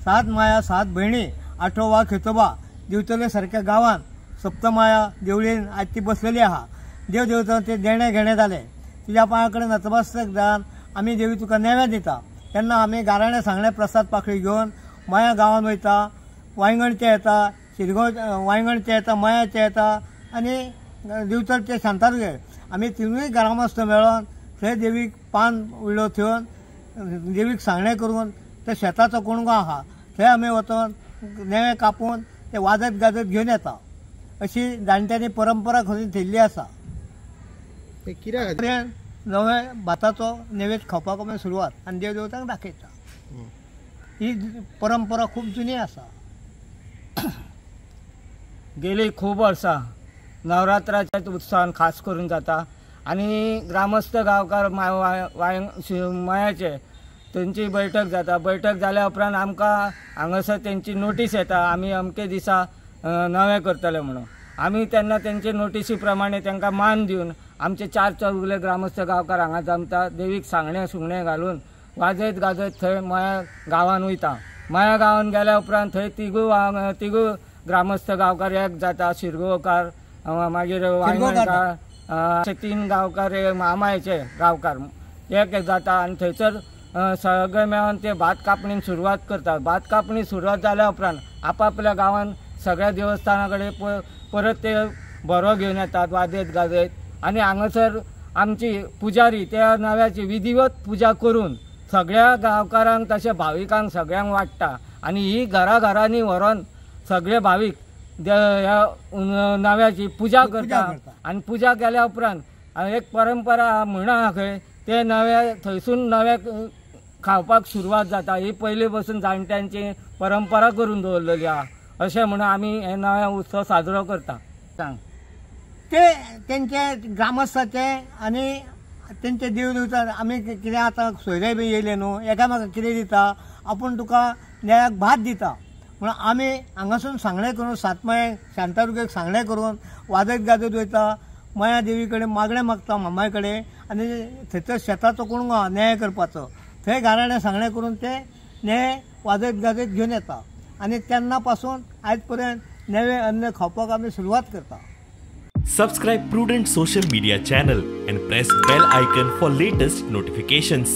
7 माया 7 भयणी आठोवा खेतोबा दिवचले सारक्या गांवांत सप्तमाया देवळीन आज ती बसलेली आहा. देव देवता ते देणे घेणे जालें तुज्या पांया कडेन नतमस्तक जावन आमी देवी तुका नेवें दिता. तेन्ना आमी गाराणें सांगणें प्रसाद पाकळी घेवन माया गांवांत वयता, वांयगणचे येता, शिरगांव वांयगणचे येता, मयाचे येता आनी दिवचलचे शांतादुर्गे. आमी तिनूय ग्रामस्थ मेळोन थंय देवीक पान उडलो थेवन देवीक सांगणें करून ते शेताचो कुणगो आहा थंय आमी वचोन नेवें कापून ते वाजत गाजत घेवन येता. अशी जाणट्यांनी परंपरा खंय थेल्ली आसा. कित्याक नवें भाताचो नैवेद्य खावपाक आमी सुरवात आनी देव देवतांक दाखयता. ही परंपरा खूब जुनी आसा. गेली खूब वर्सां नवरात्राच्या उत्सवान खास करून जाता आनी ग्रामस्थ गांवकार मयाचे तेंची बैठक जाता. बैठक जाल्या उपरांत आमकां हांगासर तेंची नोटीस येता आमी अमके दिसा नवें करतले म्हणून. आमी तेन्ना तेंचे नोटीसी प्रमाणे तांकां मान दिवन आमचे 4 चौगुले ग्रामस्थ गांवकार हांगा जमता, देवीक सांगणें सुंगणें घालून वाजयत गाजयत थंय मया गांवान वयता. मया गांवान गेल्या उपरांत थंय तिगूय ग्रामस्थ गांवकार एक जाता, शिरगांवकार मागीर वांयगणकार अशे 3 गांवकार मामायचे गांवकार एक जाता आनी थंयसर सगळे मेळोन ते भात कापणीन सुरवात करतात. भात कापणी सुरवात जाल्या उपरांत आपापल्या गांवान सगळ्या देवस्थाना कडेन परत ते बरो घेवन येतात वाजयत गाजयत आनी हांगासर आमची पुजारी त्या नव्याची विधिवत पुजा करून सगळ्या गांवकारांक तशें भाविकांक सगळ्यांक वाडटा आनी ही घरा घरांनी व्हरोन सगळे भावीक ह्या नव्याची पुजा करता. आनी पुजा केल्या उपरांत एक परंपरा म्हणा खंय ते नव्या थंयसून नव्या खावपाक सुरवात जाता. ही पयलीं पासून जाणट्यांची परंपरा करून दवरलेली आहा अशें म्हणून आमी हे नव्या उत्सव साजरो करता. सांग ते तेंचे ग्रामस्थाचे आनी तेंचे देव देवता आमी कितें आतां सोयरे बी येयले न्हू एकामेकाक कितें दिता आपूण तुका न्यायाक भात दिता म्हणून आमी हांगासून सांगणें करून सातमाय शांतादुर्गेक सांगणें करून वाजयत गाजयत वयता, माया देवी कडेन मागणें मागता मामाय कडेन आनी थंयसर शेताचो कुणगो न्याय करपाचो थंय गाराणें सांगणें करून ते न्याय वाजयत गाजयत घेवन येता आनी तेन्ना पासून आयज पर्यंत नवें अन्न खावपाक आमी सुरवात करता. Subscribe Prudent Social Media channel and press bell icon for latest notifications.